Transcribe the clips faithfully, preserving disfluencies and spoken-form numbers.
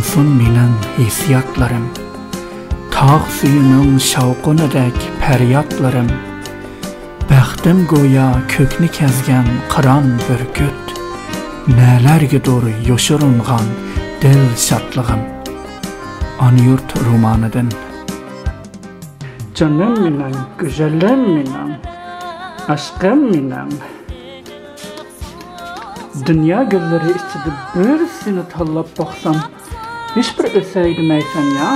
سۇن مېنىڭ ھېسسىياتلىرىم، تاغ سۈيىنىڭ شاۋقۇنىدەك پەريادلىرىم. بەختىم گويا كۆكنى كەزگەن قىران بۈركۈت، نەلەرگىدۇر يوشۇرۇنغان دىل شادلىقىم. ئانا يۇرت رومانىدىن. جانىم مېنىڭ، گۈزەلىم مېنىڭ، ئاشقىم مېنىڭ. دۇنيا گۈللىرى ئىچىدە بىر سېنى تاللاپ باقسام، ھېچبىر ئۆسەي دېمەيسەن يا.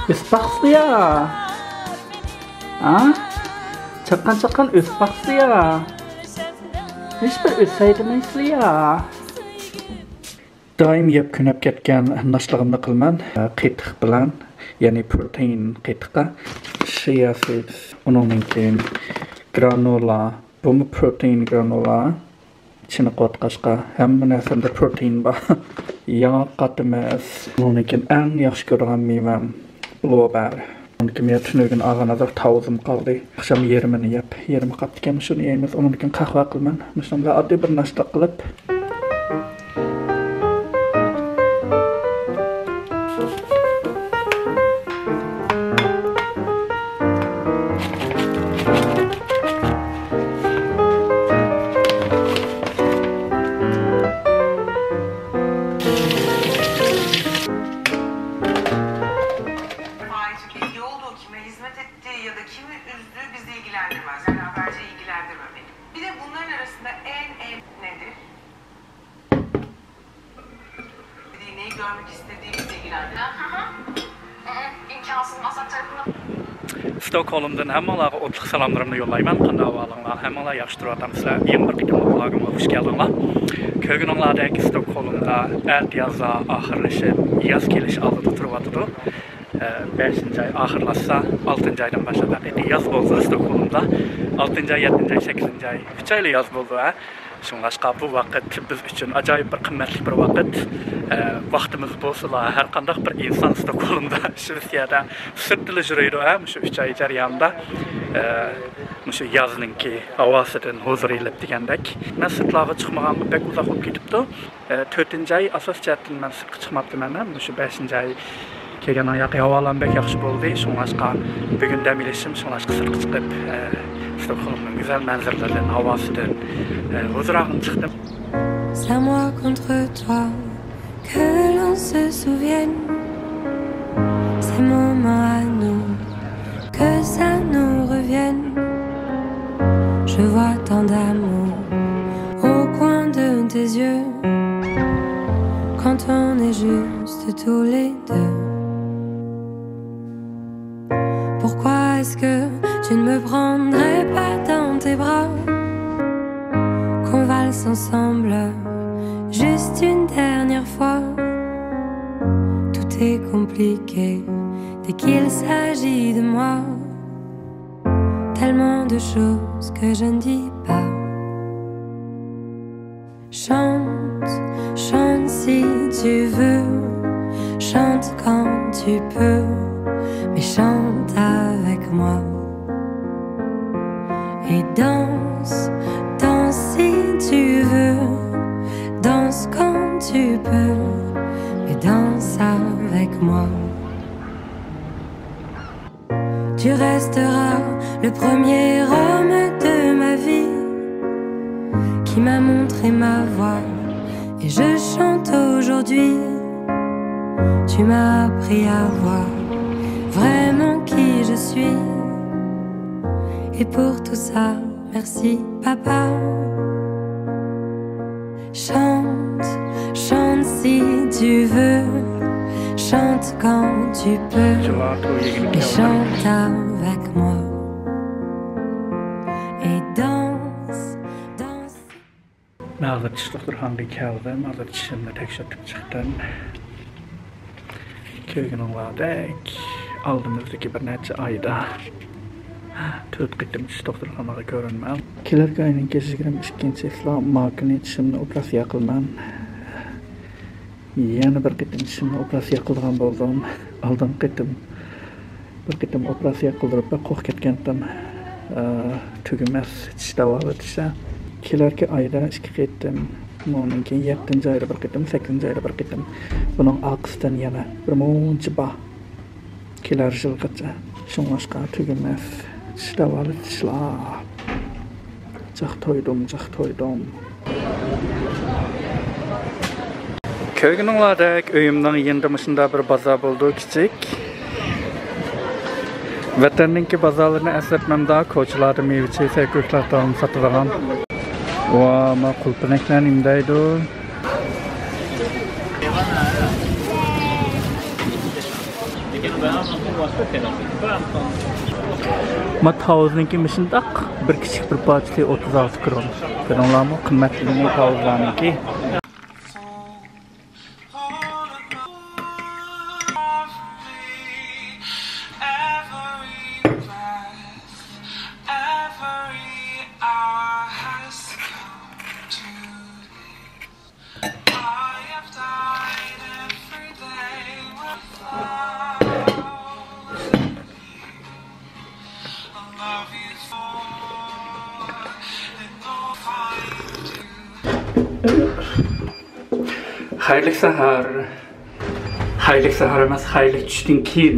ئۆسۈپ باقسىلا يا. ھا؟ چاققان چاققان ئۆسۈپ باقسىلا يا. ھېچبىر ئۆسەي دېمەيسىلا يا. دائىم يەپ كۆنۈپ كەتكەن ناشتىلىقىمنى قىلىمەن. قېتىق بىلەن، يەنى پروتېئىن قېتىقى. شىيا سىدس، ئۇنىڭدىن كېيىن گرانولا. بۇمۇ پروتېئىن گرانولا. چېنىقىۋاتقاچقا ھەممە نەرسەمدە پروتېئىن بار. ياڭاق قاتى ئەمەس. ئۇنىڭدىن كېيىن ئەڭ ياخشى كۆرىدىغان مېۋەم بلۇبېررى. ئۇنىڭدىن كېيىن مېنىڭ تۈنۈگۈن ئالغان ھازىر تاۋۇزۇم قالدى. ئاخشام يېرىمىنى يەپ، يېرىمى قاپتىكەن، شۇنى يەيمىز. ئۇنىڭدىن كېيىن قەھۋە قىلىمەن. مۇشۇنىڭ بىلەن ئاددىي بىر ناشتا قىلىپ، Failci kim, ne olduğu kime hizmet ettiği ya da kimi üzdüğü bizi ilgilendirmez. Yani haberci ilgilendirmemeli. Bir de bunların arasında en en nedir? Neyi görmek istediği bizi ilgilendirmez. Hı hı. Hı hı. İmkansız masak tarafından. ستوكھولمدىن ھەممىڭلارغا ئوتلۇق سالاملىرىمنى يوللايمەن. قانداق ئەھۋالىڭلار؟ ھەممىڭلار ياخشى تۇرۇۋاتامسىلەر؟ يېڭى بىر قېتىملىق ۋلوگىمغا خۇش كەلدىڭلار. كۆرگىنىڭلاردەك، ستوكھولمدا ئەتىيازدا ئاخىرلىشىپ، ياز كېلىش ئالدىدا تۇرۇۋاتىدۇ. ئە، بەشىنچى ئاي ئاخىرلاشسا، ئالتىنچى ئايدىن باشلاپ ھەقىقىي ياز بولىدۇ ستوكھولمدا. ئالتىنچى ئاي، يەتتىنچى ئاي، سەككىزىنچى ئاي، ئۈچ ئايلا ياز بولىدۇ، ھە. شۇڭلاشقا بۇ ۋاقىت بىز ئۈچۈن ئاجايىپ بىر قىممەتلىك بىر ۋاقىت. ئە، ۋاقتىمىز بولسىلا، ھەر قانداق بىر ئىنسان ستوكھولمدا، شىۋېتسىيەدە سىرتتىلا يۈرىدۇ، ھە، مۇشۇ ئۈچ ئاي جەريانىدا، ئە، مۇشۇ يازنىڭكى ھاۋاسىدىن ھۇزۇر ئېلىپ دېگەندەك. مەن سىرتلارغا چىقمىغانغا بەك ئۇزاق بولۇپ كېتىپتۇ. ئە، تۆتىنچى ئاي ئاساسىي جەھەتتىن مەن سىرتقا چىقماپتىمەن. مۇشۇ بەشىنچى ئاي كەلگەن ياقى ھاۋالارمۇ بەك ياخشى بولدى. شۇڭلاشقا بۈگۈن دەم ئېلىشىم، شۇڭلاشقا سىرتقا چىقىپ، ئە، ستوكھولمنىڭ گۈزەل مەنزىرىلىرىدىن، ھاۋاسىدىن، ئە، ھۇزۇر ئالغىلى چىقتىم. C'est à moi contre toi que l'on se souvienne, ces moments à nous, que ça nous revienne. Je vois tant d'amour au coin de tes yeux, quand on est juste tous les deux. Pourquoi est-ce que tu ne me prendrais pas dans tes bras, qu'on valse ensemble juste une dernière fois? Tout est compliqué dès qu'il s'agit de moi. Tellement de choses que je ne dis pas. Chante, chante si tu veux, chante quand tu peux, mais chante avec moi. Et danse, danse si tu veux, danse quand tu peux, mais danse avec moi. Tu resteras le premier homme de ma vie, qui m'a montré ma voie, et je chante aujourd'hui. Tu m'as appris à voir vraiment qui je suis, et pour tout ça, merci papa. Chante, chante si tu veux, chante quand tu peux, et chante avec moi. Et danse, danse. مەن ھازىر چىش دوختۇرخانىغا كەلدىم. ھازىر چىشىمنى تەكشۈرتۈپ چىقتىم. كۆرگىنىڭلاردەك، ئالدىمىزدىكى بىر نەچچە ئايدا تۆت قېتىم چىش دوختۇرخانىغا كۆرۈنىمەن. كېلەركى ئاينىڭ يىگىرمە ئىككىنچى چىسلا، ماكىنى، چىشىمنى ئوپېراتسىيە قىلىمەن. يەنە بىر قېتىم چىشىمنى ئوپېراتسىيە قىلىدىغان بولدۇم. ئالدىنقى قېتىم بىر قېتىم ئوپېراتسىيە قىلدۇرۇپ، بەك قورقۇپ كەتكەنتىم. ئە، تۈگىمەس چىش داۋالىتىش. كېلەركى ئايدا ئىككى قېتىم ئۇنىڭدىن كېيىن يەتتىنچى ئايدا بىر قېتىم، سەككىزىنچى ئايدا بىر قېتىم. بۇنىڭ ئارقىسىدىن يەنە بىر مۇنچە بار. كېلەر يىلغىچە. شۇڭلاشقا تۈگىمەس. چىش داۋالىتىشلار. جىق تويدۇم، جىق تويدۇم. كۆرگىنىڭلاردەك ئۆيۈمنىڭ يېنىدا مۇشۇنداق بىر بازار بولىدۇ، كىچىك. ۋەتەننىڭكى بازارلىرىنى ئەسلەتمەمدۇ، كوچىلاردا مېۋە-چېۋە، سەي-كۆكتاتلارنى ساتىدىغان. ۋا، ما قۇلۇپنەكلەر نېمە دەيدۇ؟ ما تاۋۇزنىڭكى مۇشۇنداق بىر كىچىك بىر پارچىسى ئوتتۇز ئالتە كرون. كۆردۈڭلارمۇ؟ قىممەتلىمۇ تاۋۇزلارنىڭكى. خەيرلىك سەھەر. خەيرلىك سەھەر ئەمەس، خەيرلىك چۈشتىن كېيىن.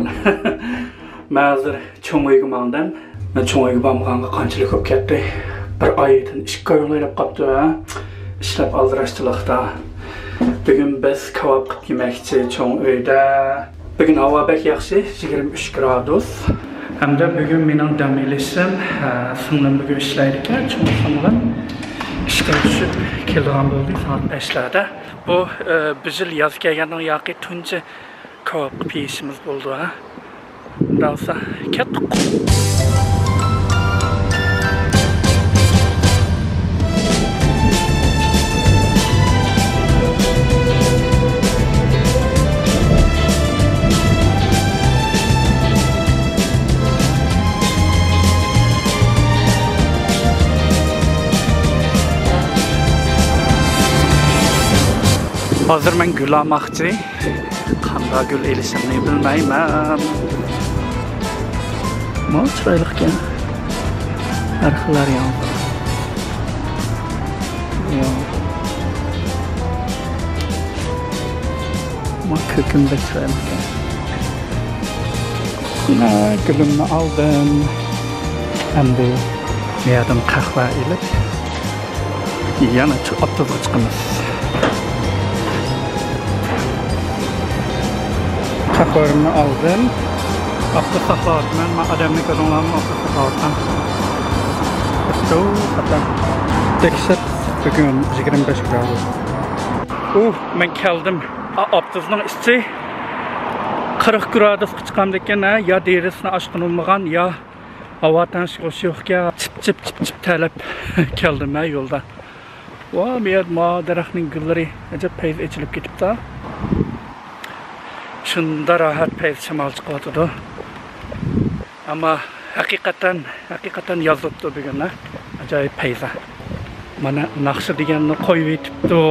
مەن ھازىر چوڭ ئۆيگە ماڭدىم. مەن چوڭ ئۆيگە بارمىغانغا قانچىلىك بولۇپ كەتتى؟ بىر ئاي، ئىككى ئاي بولۇپ قاپتۇ، ھە؟ ئىشلەپ ئالدىراشچىلىقتا. بۈگۈن بىز كاۋاپ قىلىپ يېمەكچى چوڭ ئۆيدە. بۈگۈن ھاۋا بەك ياخشى، يىگىرمە ئۈچ گرادۇس. ھەمدە بۈگۈن مېنىڭ دەم ئېلىشىم، ھە، سىڭلىم بۈگۈن ئىشلەيدىكەن، چوڭ سىڭلىم ئىشقا چۈشۈپ كېلىدىغان بولدى سائەت بەشلەردە. بۇ، ئە، بۇ يىل ياز كەلگەننىڭ ياقى تۇنجى كاۋاپ قىلىپ يېيىشىمىز بولىدۇ، ھە. ئۇنداق بولسا، كەتتۇق. ھازىر مەن گۈل ئالماقچى. قانداق گۈل ئېلىشىمنى بىلمەيمەن. مانا چىرايلىقكەن. ھەر خىل ھەر ياڭ. ياڭ. مانا كۆكۈم بەك چىرايلىقكەن. مانا گۈلۈمنى ئالدىم. ئەمدى بۇ يەردىن قەھۋە ئېلىپ، يەنە چىق-، ئاپتوبۇسقا چىقىمىز. قەھۋەمنى ئالدىم. ئاپتوبۇس ساقلاۋاتىمەن. مەن ئادەمنى كۆردۈڭلارمۇ؟ ئاپتوبۇس ساقلاۋاتقان. ئاپتوبۇس قاتار. دەھشەت بۈگۈن يىگىرمە بەش گرادۇس. ئۇھ، مەن كەلدىم. ئا-، ئاپتوبۇسنىڭ ئىچى قىرىق گرادۇسقا چىقامدىكىن، ھە؟ يا دېرىزىسىنى ئاچقىنى بولمىغان، يا ھاۋا تەڭشىگۈچى يوقكەن، چىپ، چىپ، چىپ، چىپ تەرلەپ كەلدىم ھە يولدا. ۋا، بۇ يەردە ما دەرەخنىڭ گۈللىرى ئەجەب پەيزى ئېچىلىپ كېتىپتۇ. شۇنداق راھەت پەيزى شامال چىقىۋاتىدۇ. ئەمما ھەقىقەتەن، ھەقىقەتەن ياز بوپتۇ بۈگۈن ھە. ئاجايىپ پەيزى. مانا ناخشا دېگەننى قويۇۋېتىپتۇ.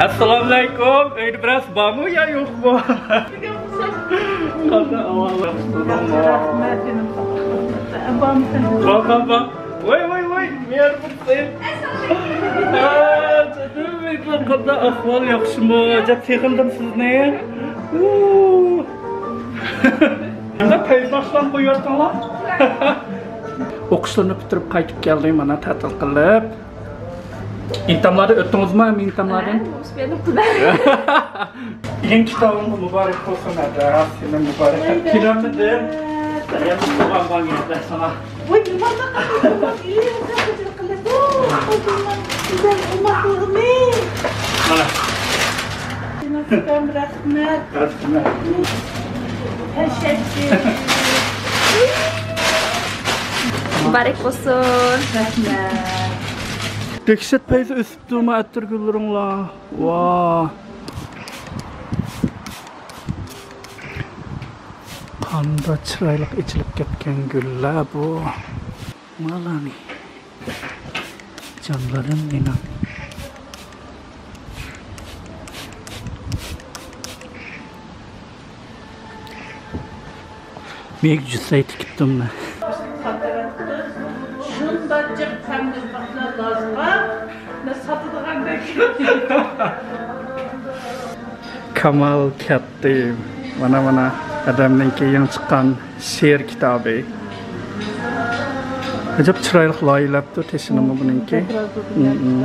ئەسسالامۇئەلەيكۇم. ئۆيدە بىرەرسى بارمۇ يا يوقمۇ؟ قانداق ئەھۋال؟ ياخشى، رەھمەت، جېنىم، ساغ بول. بار، بار، بار. ۋاي، ۋاي، ۋاي، مېھرىبانسىز. ھە، جېنىم، قانداق ئەھۋال، ياخشىمۇ؟ ئەجەب سېغىندىم سىزنى. ئۇ. قانداق پەيزى ناخشىلارنى قويۇۋاتقانلار؟ ئوقۇشلىرىنى پۈتتۈرۈپ قايتىپ كەلدى، مانا تەتىل قىلىپ. ئىمتىھانلاردىن ئۆتتىڭىزمۇ، ھەممە ئىمتىھانلاردىن؟ ھە، ئۇسپىيەلىك بىلەن. كېيىن كىتابىڭىز مۇبارەك بولسۇن، ھەدە، سېنىڭ مۇبارەك. ۋاي، كېلەمدىم. رەھمەت. يەنە تۇغان بار يەردە ساڭا. ۋاي، نېمانداق قىلدىڭ؟ ئى، قىلدىڭ. گۈزەل ئوماقلىقنى. مانا. سېنىڭ سىزگە رەھمەت. رەھمەت. تەشەككۈر. مۇبارەك بولسۇن. رەھمەت. دەھشەت پەيزى ئۆسۈپتۇ، ما ئەتىر گۈللىرىڭلار. ۋاھ. قانداق چىرايلىق ئېچىلىپ كەتكەن گۈللەر بۇ. مالانى. جانلىرىم مېنىڭ. مېگە جۈسەي تىكىپتۇم مەن. شۇنداق كامال كەتتى. مانا، مانا، ئادەمنىڭكى يېڭى چىققان شېئىر كىتابى. ئەجەب چىرايلىق لايىھەلەپتۇ تېشىنىمۇ بۇنىڭكى. ھىم، ھىم.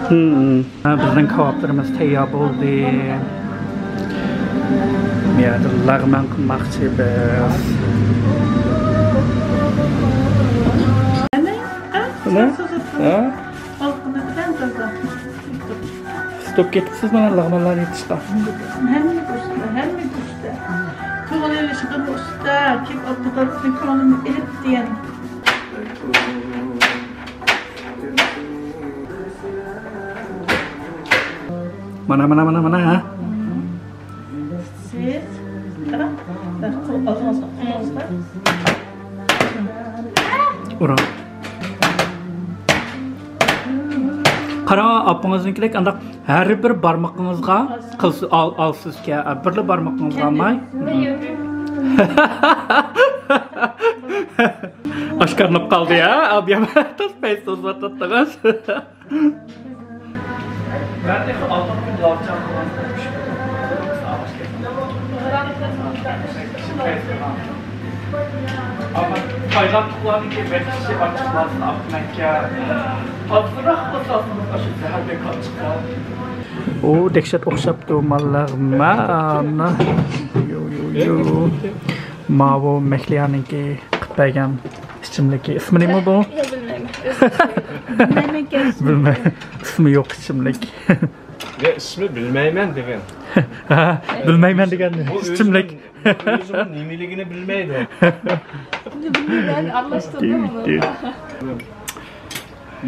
ھىم، ھىم. ھە، بىزنىڭ كاۋاپلىرىمىز تەييار بولدى. بۇ يەردە لەغمەن قىلماقچى بىز. ئەنە، ئە، ھە؟ سوزۇپ، سوزۇپ. ھە؟ ئالقىنى بىلەن تازا. ئۇسسۇپ كېتىپسىز مانا لەغمەنلەرنى يېتىشقا. ھەممە گۆشتە، ھەممە گۆشتە. كۆڭۈل ئېلىشقىمۇ ئۇستا، كېلىپ ئاپتىدارلىقنى كۆڭلۈمنى ئېلىپ دېگەن. مانا، مانا، مانا، مانا، ھە؟ سىز قاراڭ، ئالدىڭىزغا، قولىڭىزغا. ئۇرۇڭ. قاراڭ، ئاپىڭىزنىڭكىدەك ئانداق ھەر بىر بارمىقىڭىزغا قىلسا، ئال-، ئالسىزكەن، بىرلا بارمىقىڭىزغا ئالماي. ئاشكارىلىنىپ قالدى، ھە؟ ئابىيام تاس پەيت سوزۇۋاتاتتىڭىز. مەن تېخى ئالدىنقى كۈنى لاۋچان قىلغان. ئەمما تايلاندلىقلارنىڭكى بەك كىشى ئاچچىقلارنى ئاپتىمەككە. ئازراقلا سالسىڭىز، ئاشۇ زەھەردەك ئاچچىقلار. ئۇ دەھشەت ئوخشاپتۇ، ماللار. مانا. يو، يو، يو. ماۋۇ مەھلىيانىڭكى قىلىپ بەرگەن ئىچىملىكى. ئىسمى نېمە بۇ؟ ياق، بىلمەيمەن. بىلمەيمەن. ئىسمى يوق ئىچىملىك. يا، ئىسمى بىلمەيمەن دېگەن. ھە، بىلمەيمەن دېگەن ئىچىملىك. ئۆزىنىڭ نېمىلىكىنى بىلمەيدۇ. بۇنى بىلمەيمەن، ئارىلاشتۇردۇم ئۇنى.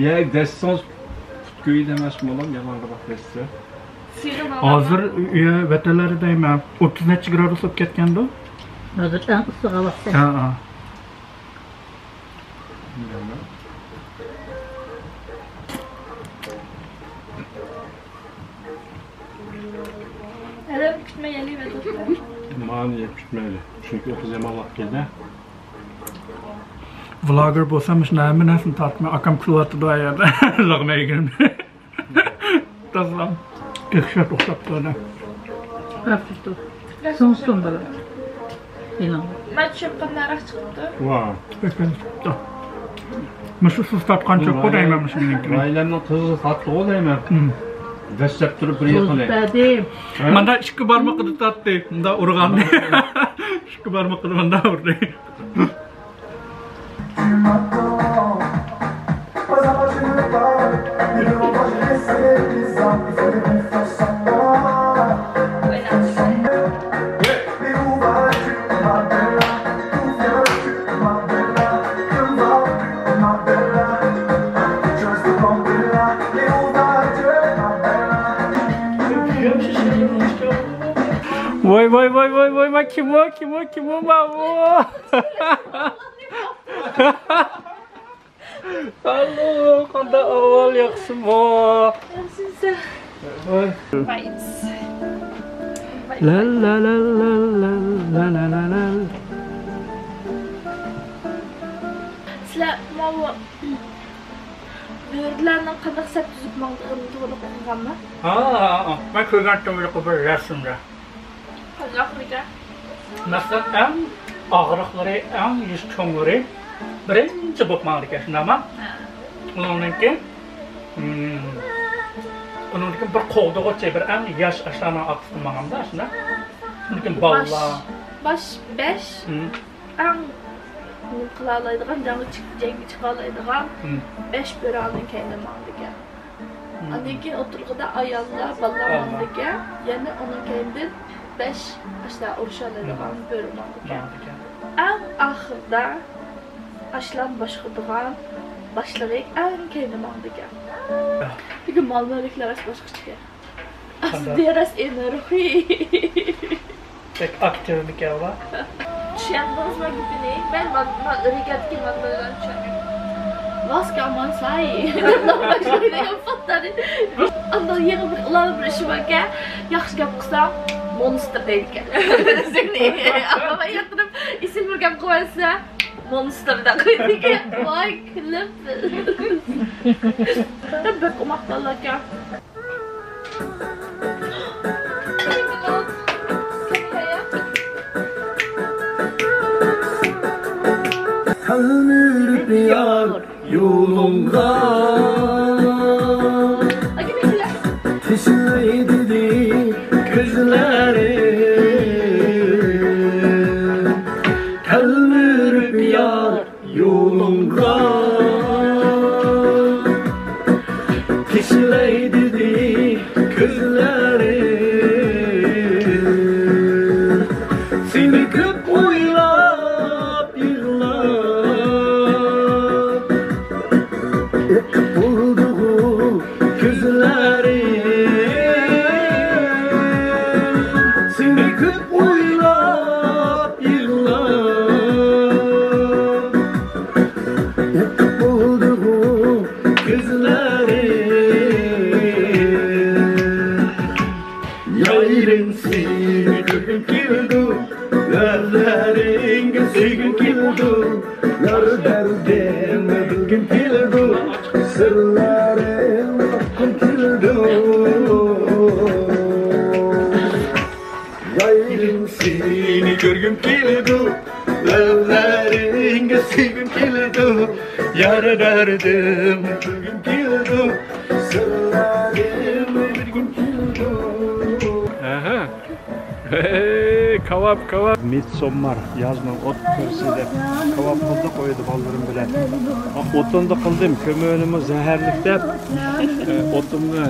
يا، دەسسىڭىز پۇت كۆيىدۇ ئەمەس، بالام، يامان قىلىپ دەسسە. ھازىر ئۆيە ۋەتەنلەردە دەيمەن، ئوتتۇز نەچچە گرادۇس بولۇپ كەتكەندۇ. ھازىر ئەڭ ئىسسىق ھاۋاسى. ھە، ھە. ئادەم كۈتمەيلى، مانا كۈتمەيلى. چۈنكى ئوتتۇز يامان ۋاقىت كەلدى. ۋلاگېر بولسام، مۇشۇنداق ھەممە نەرسىنى تارتىمەن. ئاكام كۈلۈۋاتىدۇ ئۇ يەردە. لەغمەن يېگىنىمنى. تازىلاڭ. دەھشەت ئوخشاپتۇ ئانا. ئاپىرىن. سىڭسۇن بالا. ئېلىڭ. مانا چۆپ قانداقراق چىقىپتۇ. ۋاھ. مۇشۇ سىز تارتقان چۆپقۇ دەيمەن، مۇشۇ مېنىڭكىنى. ئائىلەمنىڭ قىزى ساتتىغۇ دەيمەن. ھىم. دەسسەپ تۇرۇپ بىر يىقىلى. ھە؟ ماندا ئىككى بارمىقىدا تارتتى. مۇندا ئۇرغان. ئىككى بارمىقىدا مۇندا ئۇردى. ۋاي، ۋاي، ۋاي، ۋاي، ۋاي، ۋاي، كىم ئۇ، كىم ئۇ، كىم ئۇ، ماۋۇ؟ ئاللو، قانداق ئەھۋال، ياخشىمۇ؟ ياخشىمسەن؟ ۋاي. ۋايس. لا، لا، لا. سىلەر ماۋۇ بۆرىلەرنىڭ قانداق سەپ تۈزۈپ ماڭىدىغىنىنى توغرا ئوقۇغانما؟ ھا، ھا، ھا. مەن كۆرگەنتىم بىر رەسىمدە. قانداقمىكەن؟ مەسىلەن، ئەڭ ئاغرىقلىرى، ئەڭ يۈز چوڭلىرى بىرىنچى بولۇپ ماڭىدىكەن، شۇنداقمۇ؟ ھە. ئۇنىڭدىن كېيىن، ھىم، ئۇنىڭدىن كېيىن بىر قوغدىغۇچى، بىر ئەڭ ياش ئاشۇلارنىڭ ئارقىسىدىن ماڭامدا، شۇنداق. شۇندىن كېيىن بالىلار. باش، باش بەش. ھىم. ئەڭ نېمە قىلالايدىغان، جەڭگە چىق-، جەڭگە چىقالايدىغان ھىم. بەش بۆرەڭنىڭ كەينىدىن ماڭىدىكەن. ھىم. ئاندىن كېيىن ئوتتۇرىغىدا ئاياللار، بالىلار بالىلار. ماڭىدىكەن. يەنە ئۇنىڭ كەينىدىن بەش ئاشۇنداق ئۇرۇشالايدىغان ھىم. بۆرە ماڭىدىكەن. ماڭىدىكەن. ئەڭ ئاخىرىدا ئاشۇلارنى باشقۇرىدىغان، باشلىقى ئەڭ كەينىدە ماڭىدىكەن. ھە. لېكىن مال-مۈلۈكلەر باشقىچىكەن. ئەسلىدە راست ئېنىرخۇي. بەك ئاكتىۋمىكەن ئۇلار؟ چۈشەندىڭىزمۇ گېپىنى؟ مەن ما-، ما-، رېگەتكە مانا بىلەن چۈشەندىم. ۋاسكا ئامان ساي. ئاندىن يېڭى بىر ئىلان بىر ئىشى باركەن. ياخشى گەپ قىلساڭ، مونستر دەيدىكەن. سېنى ئامان ياتۇرۇپ، ئېسىل بىر گەپ قىلىۋەتسە. مونستىردەك قويدىكەن. ۋاي، كۈلۈپ. بەك ئوماق بالىكەن. تەلمۈرۈپ يار يولۇڭغا، تىشلەيدىدى كۆزلىرىم. تەلمۈرۈپ يار يولۇڭغا، تىشلەيدىدى كۆزلىرىم. سېنى كۆپ ئويلاپ يىغلاپ، ئېقىپ بولدىغۇ كۆزلىرىم. سېنى كۆپ ئويلاپ يىغلاپ، ئېقىپ بولدىغۇ كۆزلىرىم. يارىم، سېنى كۆرگۈم كېلىدۇ، لەۋلىرىڭگە سۆيگۈم كېلىدۇ، يار دەردىمنى بىلگۈم كېلىدۇ، سىرلىرىڭنى ئۇققۇم كېلىدۇ. يارىم، سېنى كۆرگۈم كېلىدۇ، لەۋلىرىڭگە سۆيگۈم كېلىدۇ، يار دەردىمنى بىلگۈم كېلىدۇ، سىرلىرىڭنى بىلگۈم كېلىدۇ. ئەھە. ھەي، كاۋاپ، كاۋاپ. مىدسوممار، يازنىڭ ئوت كۈرىسى دەپ كاۋاپ قىلدۇق ئۆيدە بالىلىرىم بىلەن. ئوتۇندا قىلدىم، كۆمۈرنىمۇ زەھەرلىك دەپ، ئوتۇننى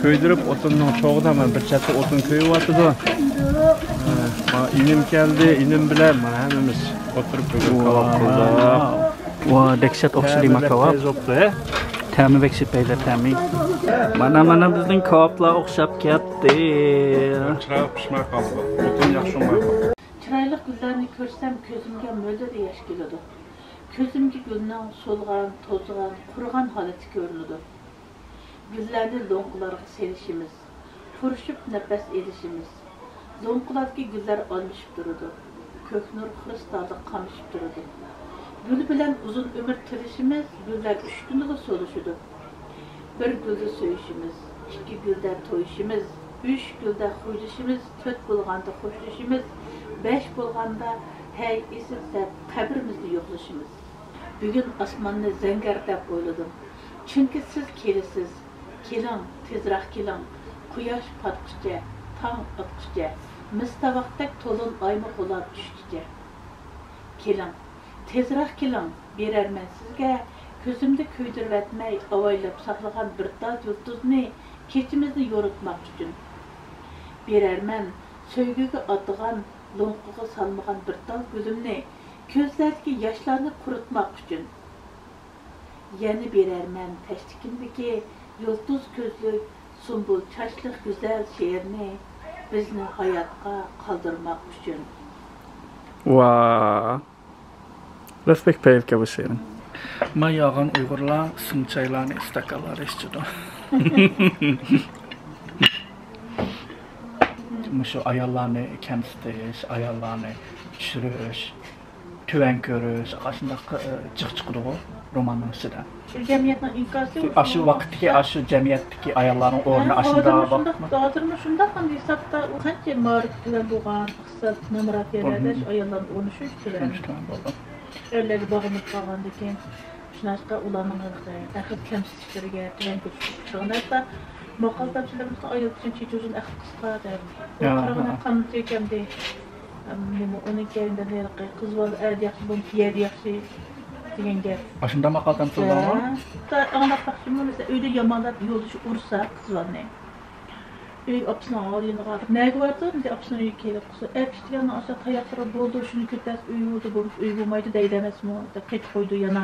كۆيدۈرۈپ، ئوتۇننىڭ چوغىدا مانا بىر چەتتە ئوتۇن كۆيۈۋاتىدۇ. ھە، مانا ئىنىم كەلدى، ئىنىم بىلەن مانا ھەممىمىز ئولتۇرۇپ بۈگۈن كاۋاپ قىلدۇق. ۋا، دەھشەت ئوخشىدى ما كاۋاپ. تەمى بەك شېپەيلەر تەمى. مانا، مانا بىزنىڭ كاۋاپلار ئوخشاپ كەتتى. چىرايلىق پىشماي قالدى. ئوتۇن ياخشى ئۇنماي قالدى. چىرايلىق گۈللەرنى كۆرسەم كۆزۈمگە مۆلدۈر ياش كېلىدۇ. كۆزۈمگە گۈلنىڭ سولغان، توزغان، قۇرۇغان ھالىتى كۆرۈنىدۇ. گۈللەرنى لوڭقىلارغا سېلىشىمىز، پۇرىشىپ نەپەس ئېلىشىمىز. لوڭقىلاردىكى گۈللەر ئالمىشىپ تۇرىدۇ. كۆك نۇر خىرىستالدا قامىشىپ تۇرىدۇ. گۈل بىلەن ئۇزۇن ئۆمۈر تىلىشىمىز، گۈللەر ئۈچ كۈندىلا سولىشىدۇ. بىر گۈلدە سۆيۈشىمىز، ئىككى گۈلدە تويۇشىمىز، ئۈچ گۈلدە خۇشلىشىمىز، تۆت بولغاندا خوشلىشىمىز، بەش بولغاندا ھەي ئېسىل دەپ قەبرىمىزدە يوقلىشىمىز. بۈگۈن ئاسماننى زەڭگەر دەپ ئويلىدىم. چۈنكى سىز كېلىسىز. كېلىڭ، تېزراق كېلىڭ. قۇياش پاتقۇچە، تاڭ ئاتقۇچە، مىس تاۋاقتەك تولۇن ئايمۇ غۇلاپ چۈشكىچە. كېلىڭ، تېزراق كېلىڭ. بېرەرمەن سىزگە كۆزۈمدە كۆيدۈرۈۋەتمەي ئاۋايلاپ ساقلىغان بىر تال يۇلتۇزنى، كېچىمىزنى يورۇتماق ئۈچۈن. بېرەرمەن سۆيگۈگە ئاتىغان، لوڭقىغا سالمىغان بىر تال گۈلۈمنى، كۆزلەردىكى ياشلارنى قۇرۇتماق ئۈچۈن. يەنە بېرەرمەن تەشتىكىمدىكى يۇلتۇز كۆزلۈك، سۇمبۇل چاچلىق گۈزەل شېئىرنى، بىزنى ھاياتقا قالدۇرماق ئۈچۈن. ۋا، راست بەك پەيلىكە بۇ شېئىرىڭ. ما ياغان ئۇيغۇرلار سىڭچايلارنى ئىستاكانلاردا ئىچىدۇ. مۇشۇ ئاياللارنى كەمسىتىش، ئاياللارنى چۈشۈرۈش، تۆۋەن كۆرۈش، ئاشۇنداق، ئى، جىق چىقىدىغۇ روماننىڭ ئىچىدە. شۇ جەمئىيەتنىڭ ئىنكاسى. ئاشۇ ۋاقىتتىكى، ئاشۇ جەمئىيەتتىكى ئاياللارنىڭ ئورنى ئاشۇنداق. ھازىرمۇ شۇنداق، ھازىرمۇ شۇنداق، ئەمدى ھېسابتا ئۇ قانچە مائارىپ بىلەن بولغان، ئىقتىساد، نامرات يەرلەردە شۇ ئاياللارنىڭ ئورنى شۇنچە تۆۋەن. شۇنچە تۆۋەن بولدى. ئەرلەرگە باغلىنىپ قالغاندىكىن، شۇنداقتا ئۇلارنىڭ ھېلىقى ئەخلەت كەمسىتىشلىرىگە، تۆۋەن كۆرسىتىشلىرىگە قارىغاندا، ماقال تەمسىللىرىمىزنىڭ ئايال ئۈچۈن چېچى ئۇزۇن، ئەخلىتى قىسقا دەپ. يا، قارىغاندا قانۇنچى ئىكەندى. نېمە، ئۇنىڭ كەينىدىن ھېلىقى قىز بالا ئەردە ياخشى، بولمىسا يەردە ياخشى دېگەن گەپ. ئاشۇنداق ماقال تەمسىللار بار. ھە. ئاڭلاپ باقسىمۇ، مەسىلەن، ئۆيدە يامانلاپ يولدىشى ئۇرسا قىز بالىنى، ئۆيگە ئاپىسىنىڭ ئالدىغا يېنىغا، نەگە باردىڭ دېسە، ئاپىسىنىڭ ئۆيىگە كېلىپ قىلسا، ئەر كىشىلەرنىڭ ئاشۇ تاياقلىرى بولىدۇ، شۇنى كۆتەرسە ئۆي بولىدۇ، بولمىسا ئۆي بولمايدۇ دەيدۇ ئەمەسمۇ دەپ قېچىپ قويىدۇ يەنە.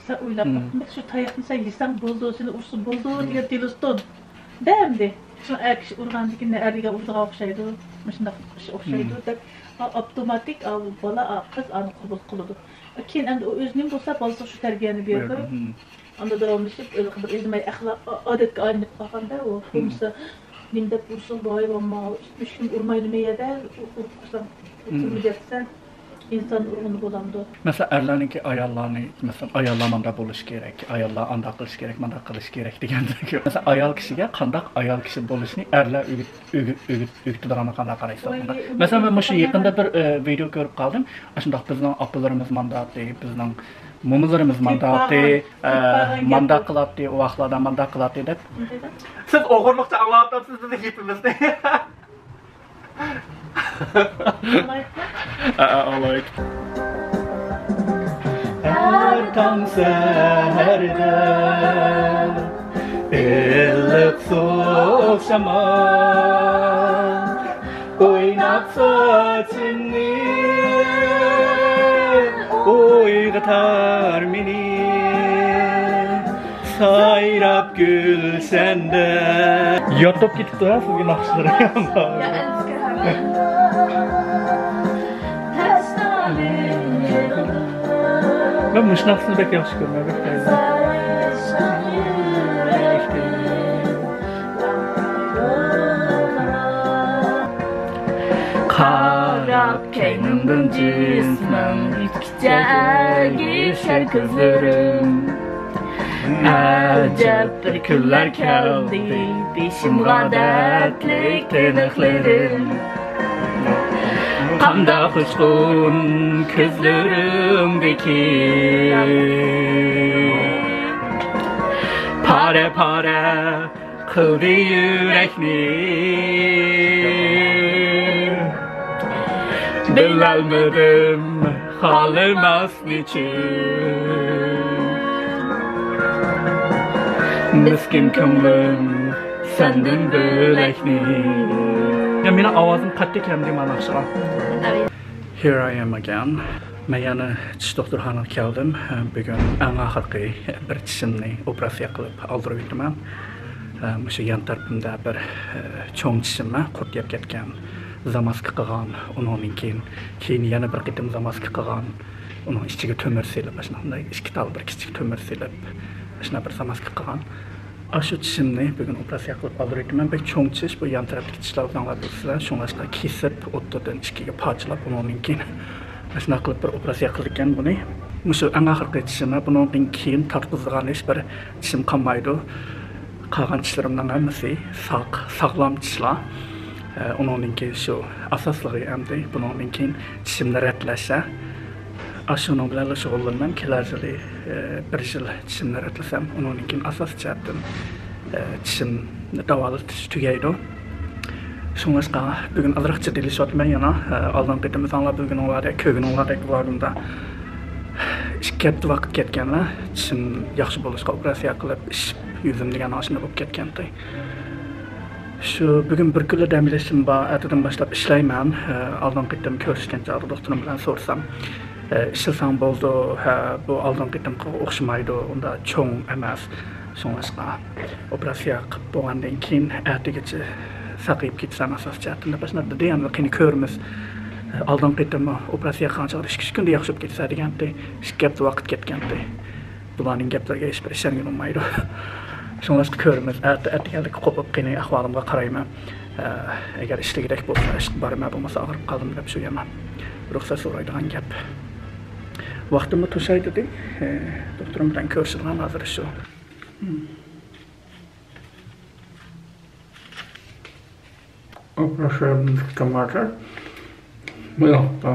سەن ئويلاپ باققىن، شۇ تاياقنى سەن يېسەڭ بولىدۇ، سېنى ئۇرسا بولىدۇ دېگەن تېلېستون. دە ئەمدى. شۇ ئەر كىشى ئۇرغاندىكىن ئەر دېگەن ئۇرىدىغان ئوخشايدۇ، مۇشۇنداق ئىش ئوخشايدۇ دەپ، ئاپتوماتىك بالا، قىز ئانى قوبۇل قىلىدۇ. كېيىن ئەمدى ئۇ ئۆزى نېمە بولسا، بالىسىغا شۇ تەربىيەنى بېرىدۇ. ئاندا داۋاملىشىپ، ھېلىقى بىر ئۆزىمۇ ئەخلاق، ئادەتكە ئايلىنىپ قالغاندا ئۇ. بولمىسا، نېمە دەپ ئۇرسۇن بۇ ھايۋانمۇ، ئۈچ كۈن ئۇرمايدۇ مەيەدە، ئۇرۇپ قويساڭ، تۈرمىگە ياتىسەن. ئىنسان ئۇرغۇنى بولامدۇ؟ مەسىلەن، ئەرلەرنىڭكى ئاياللارنى، مەسىلەن، ئاياللار مانداق بولۇشى كېرەك، ئاياللار ئانداق قىلىشى كېرەك، مانداق قىلىشى كېرەك دېگەندەك. مەسىلەن، ئايال كىشىگە قانداق ئايال كىشى بولۇشنى ئەرلەر ئۆگىتىدىغانلىقىنى قانداق قارايسىز؟ مەسىلەن، مەن مۇشۇ يېقىندا بىر ۋىدېو كۆرۈپ قالدىم. ئاشۇنداق بىزنىڭ ئاپىلىرىمىز مانداق ئەتتى، بىزنىڭ مومىلىرىمىز مانداق ئەتتى، مانداق قىلاتتى، ئۇ ۋاقىتلاردا مانداق قىلاتتى دەپ. سىز ئوغرىلىقچە ئاڭلاۋاتامسىز بىزنىڭ گېپىمىزنى؟ ھەر تاڭ سەھەردە ئىللىق سوغۇق شامال ئويناپ ساچىمنى، ئويغىتار مېنى سايراپ گۈلشەندە. يادلاپ كېتىپتۇ ھە سىزگە ناخشىلىرى. مەن مۇشۇ ناخشىنى بەك ياخشى كۆرىمەن، بەك بەيزەم. قاراپ كەينىمدىن جىسمىڭ ئۆتكۈچە ئەگىشەر كۆزلىرىم. ئەجەب بىر كۈنلەر كەلدى بېشىمغا دەردلىك تىنىقلىرىم. قانداق ئۇچقۇن كۆزلىرىڭدىكى پارە پارە قىلدى يۈرەكنى. بىلەلمىدىم خالىماسنىچۇ مىسكىن كۆڭلۈم سەندىن بۆلەكنى. يا، مېنىڭ ئاۋازىم قاتتىق كەمدى مانا ناخشىغا. Here I am again. مەن يەنە چىش دوختۇرخانىغا كەلدىم. بۈگۈن ئەڭ ئاخىرقى بىر چىشىمنى ئوپېراتسىيە قىلىپ ئالدۇرۇۋېتىمەن. مۇشۇ يان تەرىپىمدە بىر چوڭ چىشىم بار، قۇرت يەپ كەتكەن، زاماسكا قىلغان، ئۇنىڭدىن كېيىن، كېيىن يەنە بىر قېتىم زاماسكا قىلغان، ئۇنىڭ ئىچىگە تۆمۈر سېلىپ، ئاشۇنداق ئىككى تال بىر كىچىك تۆمۈر سېلىپ، ئاشۇنداق بىر زاماسكا قىلغان. ئاشۇ چىشىمنى بۈگۈن ئوپېراتسىيە قىلىپ ئالدۇرۇۋېتىمەن. بەك چوڭ چىش، بۇ يان تەرەپتىكى چىشلار ئۆزۈڭلار بىلىسىلەر. شۇڭلاشقا كېسىپ، ئوتتۇرىدىن ئىككىگە پارچىلاپ، ئۇنىڭدىن كېيىن ئاشۇنداق قىلىپ بىر ئوپېراتسىيە قىلىدىكەن بۇنى. مۇشۇ ئەڭ ئاخىرقى چىشىم، بۇنىڭدىن كېيىن تارتقۇزىدىغان ھېچ بىر چىشىم قالمايدۇ. قالغان چىشلىرىمنىڭ ھەممىسى ساق، ساغلام چىشلار. ئە، ئۇنىڭدىن كېيىن شۇ ئاساسلىقى ئەمدى بۇنىڭدىن كېيىن چىشىمنى رەتلەش. ئاشۇنىڭ بىلەنلا شۇغۇللىنىمەن. كېلەر يىلى، ئە، بىر يىل چىشىمنى رەتلىسەم، ئۇنىڭدىن كېيىن ئاساسىي جەھەتتىن، ئە، چىشىمنى داۋالىتىش تۈگەيدۇ. شۇڭلاشقا بۈگۈن ئازراق جىددىيلىشىۋاتىمەن يەنە. ئە، ئالدىنقى قېتىم ساڭلار بىلگىنىڭلاردەك، كۆرگىنىڭلاردەك بۇ ئادەمدە ئىككى ھەپتە ۋاقىت كەتكەنلا، چىشىم ياخشى بولۇشقا ئوپېراتسىيە قىلىپ، ئىششىپ يۈزۈم دېگەن ئاشۇنداق بولۇپ كەتكەنتى. شۇ بۈگۈن بىر كۈنلا دەم ئېلىشىم بار، ئەتىدىن باشلاپ ئىشلەيمەن. ئە، ئالدىنقى قېتىم كۆرۈشكەن چاغدا دوختۇرۇم بىلەن سورىسام، ئە، ئىشلىسەڭ بولىدۇ، ھە، بۇ ئالدىنقى قېتىمقىغا ئوخشىمايدۇ، ئۇنداق چوڭ ئەمەس. شۇڭلاشقا ئوپېراتسىيە قىلىپ بولغاندىن كېيىن ئەتىگىچە ساقىيىپ كېتىسەن ئاساسىي جەھەتتىن دەپ ئاشۇنداق دېدى. ئەمدى قېنى كۆرىمىز. ئالدىنقى قېتىم ئوپېراتسىيە قىلغان چاغدا ئىككى ئۈچ كۈندە ياخشى بولۇپ كېتىسەن دېگەنتى. ئىككى ھەپتە ۋاقىت كەتكەنتى. بۇلارنىڭ گەپلىرىگە ھېچبىر ئىشەنگىلى بولمايدۇ. شۇڭلاشقا كۆرىمىز. ئەتە، ئەتىگەنلىككە قوپۇپ قېنى ئەھۋالىمغا قارايمەن. ئە، ئەگەر ئىشلىگۈدەك بولسا ئىشقا بارىمەن، بولمىسا ئاغرىپ قالدىم دەپ شۇ يەنە رۇخسەت سورايدىغان گەپ. ۋاقتىممۇ توشاي دېدى. ئە، دوختۇرۇم بىلەن كۆرۈشىدىغان ھازىر شۇ. ئوپېراتسىيەمنى كۈتكەن ھازىر. بۇ ياقتا.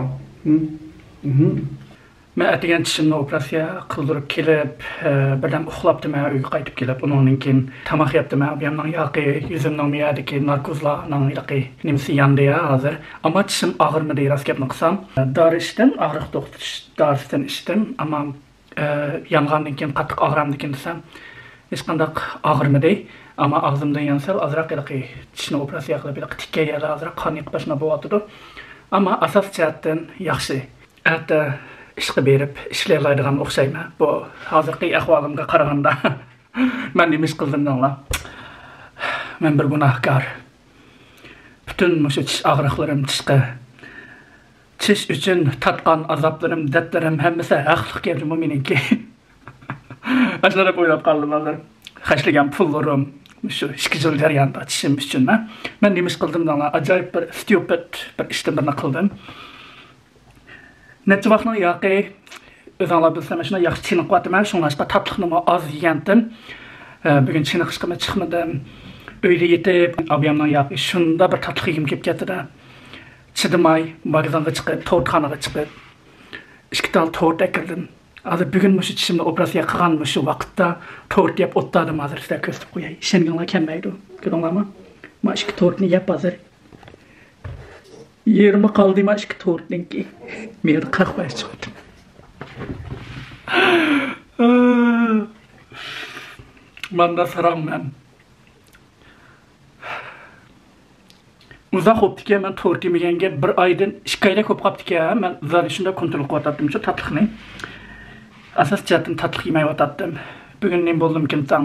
مەن ئەتىگەن چىشىمنى ئوپېراتسىيە قىلدۇرۇپ كېلىپ، ئە، بىردەم ئۇخلاپتىمەن، ئۆيگە قايتىپ كېلىپ، ئۇنىڭدىن كېيىن تاماق يەپتىمەن. بۇ يەرنىڭ ياقى، يۈزۈمنىڭ بۇ يەردىكى ناركوزلارنىڭ ياقى نېمىسى ياندى يا ھازىر. ئەمما چىشىم ئاغرىمىدى، راست گەپنى قىلسام. دارى ئىچتىم، ئاغرىق توختىتىش دارىسىدىن ئىچتىم، ئەمما، ئە، يانغاندىن كېيىن قاتتىق ئاغرامدىكىن دېسەم، ھېچقانداق ئاغرىمىدى. ئەمما ئاغزىمدىن يەنە سەل ئازراق ھېلىقى چىشنى ئوپېراتسىيە قىلىپ، ھېلىقى تىككەن يەردە ئازراق قان ئېقىپ ئاشۇنداق بولۇۋاتىدۇ. ئەمما ئاساسىي جەھەتتىن ياخشى. ئەتە ئىشقا بېرىپ ئىشلىيالايدىغان ئوخشايمەن. بۇ ھازىرقى ئەھۋالىمغا قارىغاندا. مەن نېمە ئىش قىلدىم دەڭلار؟ مەن بىر گۇناھكار. پۈتۈن مۇشۇ چىش ئاغرىقلىرىم، چىشقا، چىش ئۈچۈن تارتقان ئازابلىرىم، دەردلىرىم ھەممىسى ھەقلىق گەپمۇ مېنىڭكى. ئاشۇنداق دەپ ئويلاپ قالدىم ھازىر. خەجلىگەن پۇللىرىم، مۇشۇ ئىككى يىل جەريانىدا چىشىم ئۈچۈن مەن، مەن نېمە ئىش قىلدىم دەڭلار؟ ئاجايىپ بىر ستيۇپىد بىر ئىشتىن بىرنى قىلدىم. نەچچە ۋاقنىڭ ياقى، ئۆزۈڭلار بىلسىلەر، مەن شۇنداق ياخشى چېنىقىۋاتىمەن، شۇڭلاشقا تاتلىقنىمۇ ئاز يېگەنتىم. ئە، بۈگۈن چېنىقىشقىمۇ چىقمىدىم. ئۆيدە يېتىپ، ئابىيامنىڭ ياقى شۇنداق بىر تاتلىق يېگۈم كېلىپ كەتتى-دە. چىدىماي، ماگىزىنغا چىقىپ، تورتخانىغا چىقىپ، ئىككى تال تورت ئەكىردىم. ھازىر بۈگۈن مۇشۇ چىشىمنى ئوپېراتسىيە قىلغان مۇشۇ ۋاقىتتا تورت يەپ ئولتۇردۇم، ھازىر سىلەرگە كۆرسىتىپ قوياي. ئىشەنگىنىڭلار كەلمەيدۇ. كۆردۈڭلارمۇ؟ ما ئىككى تورتنى يەپ ھازىر. يېرىمى قالدى ما ئىككى تورتنىڭكى. مېڭىدە قەھۋە ئىچىۋاتىمەن. ماندا ساراڭ مەن. ئۇزاق بوپتىكەن، مەن تورت يېمىگەنگە بىر ئايدىن ئىككى ئايدەك بوپ قاپتىكەن. مەن زادى شۇنداق كونترول قىلىۋاتاتتىمچۇ تاتلىقنى. ئاساسىي جەھەتتىن تاتلىق يېمەيۋاتاتتىم. بۈگۈن نېمە بولدۇمكىن تاڭ؟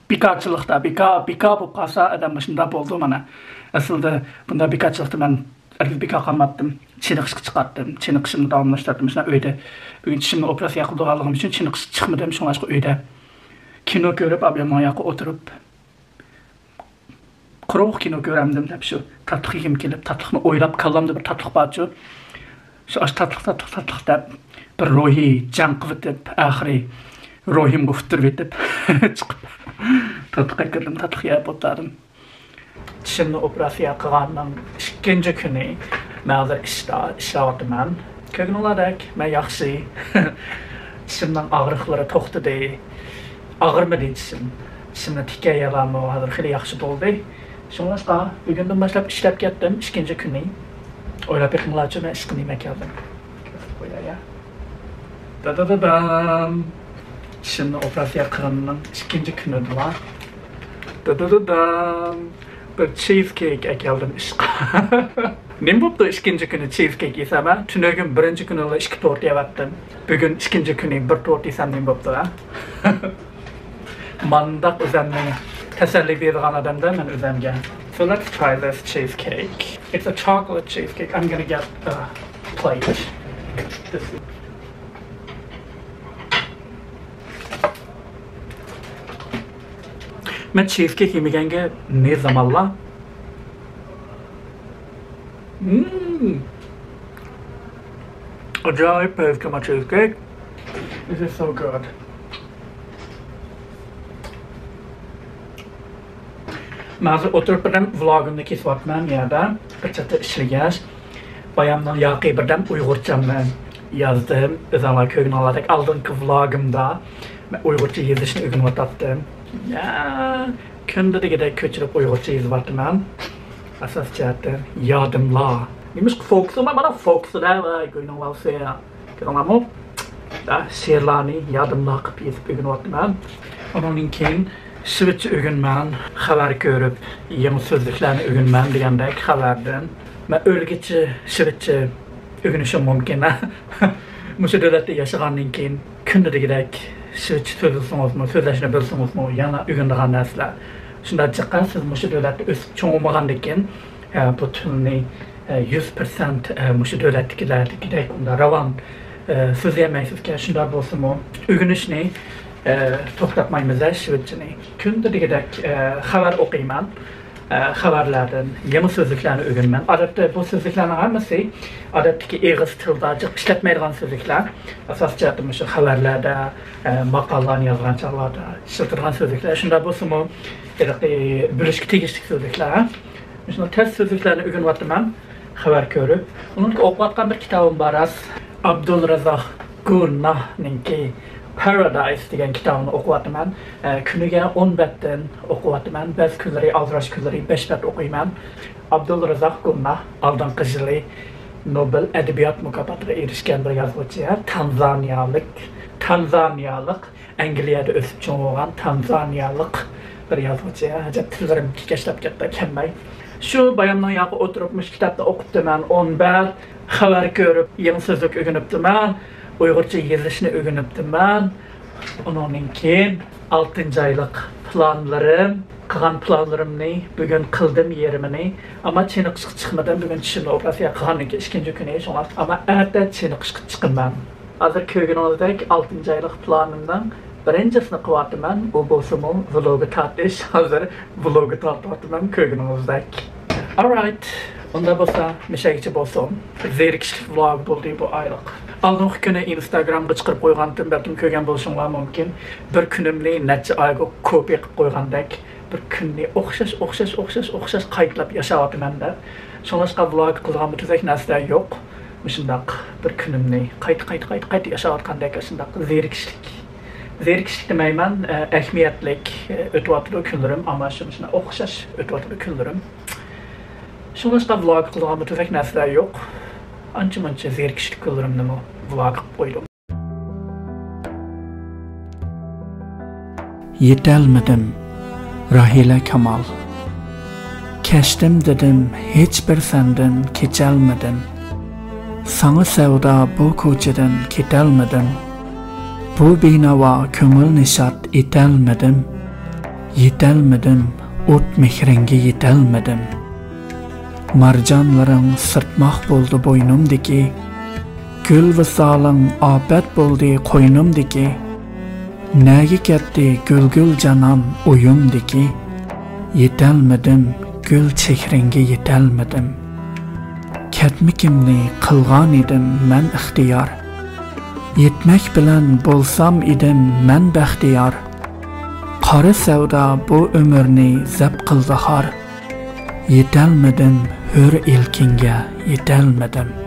بىكارچىلىقتا، بىكار، بىكار بولۇپ قالسا ئادەم مۇشۇنداق بولىدۇ مانا. ئەسلىدە بۇنداق بىكارچىلىقتا مەن ھەرگىز بىكار قالماپتىم. چېنىقىشقا چىقاتتىم. چېنىقىشىمنى داۋاملاشتۇردۇم. شۇنداق ئۆيدە. بۈگۈن چىشىمنى ئوپېراتسىيە قىلىدىغانلىقىم ئۈچۈن چېنىقىشقا چىقمىدىم. شۇڭلاشقا ئۆيدە كىنو كۆرۈپ، ئابىيامنىڭ ياققا ئولتۇرۇپ، قۇرۇق كىنو كۆرەمدىم دەپ شۇ تاتلىق يېگۈم كېلىپ، تاتلىقنى ئويلاپ، كاللامدا بىر تاتلىق بارچۇ. شۇ ئاش تاتلىق، تاتلىق، تاتلىق دەپ بىر روھىي جەڭ قىلىۋېتىپ، ئاخىرى روھىمغا ئۇتتۇرۇۋېتىپ چىقىپ، تاتلىق ئەكىردىم، تاتلىق يەپ ئولتۇردۇم. چىشىمنى ئوپېراتسىيە قىلغاننىڭ ئىككىنچى كۈنى مەن ھازىر ئىشتا ئىشلەۋاتىمەن. كۆرگىنىڭلاردەك، مەن ياخشى. چىشىمنىڭ ئاغرىقلىرى توختىدى. ئاغرىمىدى چىشىم. چىشىمنى تىكەيلەرمۇ ھازىر خېلى ياخشى بولدى. شۇڭلاشقا، بۈگۈندىن باشلاپ ئىشلەپ كەتتىم، ئىككىنچى كۈنى. ئويلاپ بېقىڭلارچۇ، مەن ئىشقا نېمە كەلدىم. كۆرسىتىپ قوياي، يا. دادادادام. چىشىمنى ئوپېراتسىيە قىلغىنىمنىڭ ئىككىنچى كۈنىدىلا. دادادادام. بىر چىز كېيك ئەكەلدىم ئىشقا. نېمە بوپتۇ ئىككىنچى كۈنى چىز كېيك يېسەم، ھە؟ تۈنۈگۈن بىرىنچى كۈنىلا ئىككى تورت يەۋەتتىم. بۈگۈن ئىككىنچى كۈنى بىر تورت يېسەم نېمە بوپتۇ، ھە؟ مانداق ئۆزەمنى تەسەللى بېرىدىغان ئادەمدە مەن ئۆزەمگە. So let's try this cheesecake. It's a chocolate cheesecake. I'm gonna get a plate. This. مەن چىزكېيك يېمىگەنگە نى زامانلا. مم. ئاجايىپ پەيزكىما چىزكېيك. This is so good. مەن ھازىر ئولتۇرۇپ بىردەم ۋلوگىمنى كېسىۋاتىمەن، يەنە بىر چەتتە ئىشلىگەچ. بايامنىڭ ياقى بىردەم ئۇيغۇرچەمنى يازدىم. ئۆزۈڭلار كۆرگىنىڭلاردەك ئالدىنقى ۋلوگىمدا مەن ئۇيغۇرچە يېزىشنى ئۆگىنىۋاتاتتىم. يا، كۈندە دېگۈدەك كۆچۈرۈپ ئۇيغۇرچە يېزىۋاتىمەن. ئاساسىي جەھەتتىن يادىملا. نېمىشقا فوكۇسىما مانا فوكۇسىدا ۋاي گۇينىڭلارسى. كۆردۈڭلارمۇ؟ شېئىرلارنى يادىملا قىلىپ يېزىپ ئۆگىنىۋاتىمەن. ئۇنىڭدىن كېيىن شىۋېتچە ئۆگىنىمەن، خەۋەر كۆرۈپ يېڭى سۆزلۈكلەرنى ئۆگىنىمەن دېگەندەك خەۋەردىن. مەن ئۆلگۈچە شىۋېتچە ئۆگىنىشىم مۇمكىن. مۇشۇ دۆلەتتە ياشىغاندىن كېيىن كۈندە دېگۈدەك شىۋېتچە سۆزلىسىڭىزمۇ، سۆزلەشنى بىلسىڭىزمۇ، يەنە ئۆگىنىدىغان نەرسىلەر. شۇنداق جىققان سىز مۇشۇ دۆلەتتە ئۆسۈپ چوڭ بولمىغاندىكىن، ئە، بۇ تىلنى، ئە، يۈز پىرسەنت، ئە، مۇشۇ دۆلەتتىكىلەردىكىدەك ئۇنداق راۋان، ئە، سۆزلىيەلمەيسىزكەن. شۇنداق بولسىمۇ، ئۆگىنىشنى، ئە، توختاتمايمىز، ئە، شىۋېتچىنى. كۈندە دېگۈدەك، ئە، خەۋەر ئوقۇيمەن. ئە، خەۋەرلەردىن يېڭى سۆزلۈكلەرنى ئۆگىنىمەن. ئادەتتە بۇ سۆزلۈكلەرنىڭ ھەممىسى ئادەتتىكى ئېغىز تىلدا جىق ئىشلەتمەيدىغان سۆزلۈكلەر. ئاساسىي جەھەتتە مۇشۇ خەۋەرلەردە، ئە، ماقالىلارنى يازغان چاغلاردا ئىشلىتىدىغان سۆزلۈكلەر. شۇنداق بولسىمۇ، ھېلىقى بىلىشكە تېگىشلىك سۆزلۈكلەر. مۇشۇنداق تەس سۆزلۈكلەرنى ئۆگىنىۋاتىمەن. خەۋەر كۆرۈپ. ئۇنىڭدىن ئوقۇۋاتقان بىر كىتابىم بار، راست. ئابدۇلرازاق گۇناھنىڭكى پارادايس دېگەن كىتابىنى ئوقۇۋاتىمەن. ئە، كۈنىگە ئون بەتتىن ئوقۇۋاتىمەن. بەزى كۈنلىرى ئالدىراش كۈنلىرى بەش بەت ئوقۇيمەن. ئابدۇلرازاق گۇناھ ئالدىنقى يىلى نوبېل ئەدەبىيات مۇكاپاتىغا ئېرىشكەن بىر يازغۇچى، تانزانىيالىق، تانزانىيالىق. ئەنگلىيەدە ئۆسۈپ چوڭ بولغان تانزانىيالىق بىر يازغۇچى. ئەجەب تىللىرىم كېكەچلەپ كەتتى، كەلمەي. شۇ بايامنىڭ ياقى ئولتۇرۇپ مۇشۇ كىتابنى ئوقۇپتىمەن، ئون بەت خەۋەر كۆرۈپ، يېڭى سۆزلۈك ئۆگىنىپتىمەن، ئۇيغۇرچە يېزىشنى ئۆگىنىپتىمەن. ئۇنىڭدىن كېيىن ئالتىنچى ئايلىق پىلانلىرىم، قىلغان پىلانلىرىمنى بۈگۈن قىلدىم يېرىمىنى. ئەمما چېنىقىشقا چىقمىدىم. بۈگۈن چىشىمنى ئوپېراتسىيە قىلغاندىن كېيىن ئىككىنچى كۈنى، شۇڭا. ئەمما ئەتە چېنىقىشقا چىقىمەن. ھازىر كۆرگىنىڭىزدەك ئالتىنچى ئايلىق پىلانىمنىڭ بىرىنچىسىنى قىلىۋاتىمەن. ئۇ بولسىمۇ ۋلوگى تارتىش. ھازىر ۋلوگى تارتىۋاتىمەن كۆرگىنىڭىزدەك. Alright. ئۇنداق بولسا، مىشەگىچە بولسۇن. زېرىكىشلىك ۋلوگ بولدى بۇ ئايلىق. ئالدىنقى كۈنى ئىنستاگرامغا چىقىرىپ قويغانتىم، بەلكىم كۆرگەن بولۇشۇڭلار مۇمكىن. بىر كۈنۈمنى نەچچە ئايغا كوپىي قىلىپ قويغاندەك، بىر كۈننى ئوخشاش، ئوخشاش، ئوخشاش، ئوخشاش قايتىلاپ ياشاۋاتىمەن دەپ. شۇڭلاشقا ۋلوگ قىلىدىغانمۇ تۈزەك نەرسىلەر يوق. مۇشۇنداق بىر كۈنۈمنى قايتا، قايتا، قايتا، قايتا ياشاۋاتقاندەك، شۇنداق زېرىكىشلىك. زېرىكىشلىك دېمەيمەن، ئە، ئەھمىيەتلىك، ئە، ئۆتۈۋاتىدۇ كۈنلىرىم، ئەمما شۇ، شۇنداق ئوخشاش ئۆتۈۋاتىدۇ كۈنلىرىم. شۇڭلاشقا ۋلوگ قىلىدىغانمۇ تۈزەك نەرسىلەر يوق. ئانچە-مۇنچە زېرىكىشلىك كۈنلىرىمنىمۇ ۋلوگ قىلىپ قويدۇم. يېتەلمىدىم، راھىلە كامال. كەچتىم دېدىم، ھېچبىر سەندىن كېچەلمىدىم. ساڭا سەۋدا بۇ كوچىدىن كېتەلمىدىم. بۇ بىناۋا كۆڭۈل نىشات ئېتەلمىدىم. يېتەلمىدىم، ئوت مېھرىڭگە يېتەلمىدىم. مارجانلىرىڭ سىرتماق بولدى بوينۇمدىكى، گۈل ۋىسالىڭ ئاپەت بولدى قوينۇمدىكى. نەگە كەتتى گۈلگۈل جانان ئويۇمدىكى؟ يېتەلمىدىم، گۈل چېھرىڭگە يېتەلمىدىم. كەتمىكىمنى قىلغانىدىم مەن ئىختىيار. يەتمەك بىلەن بولسام ئىدىم مەن بەختىيار. قارا سەۋدا بۇ ئۆمۈرنى زەپ قىلدى خار. يېتەلمىدىم، ھۆر ئىلكىڭگە يېتەلمىدىم.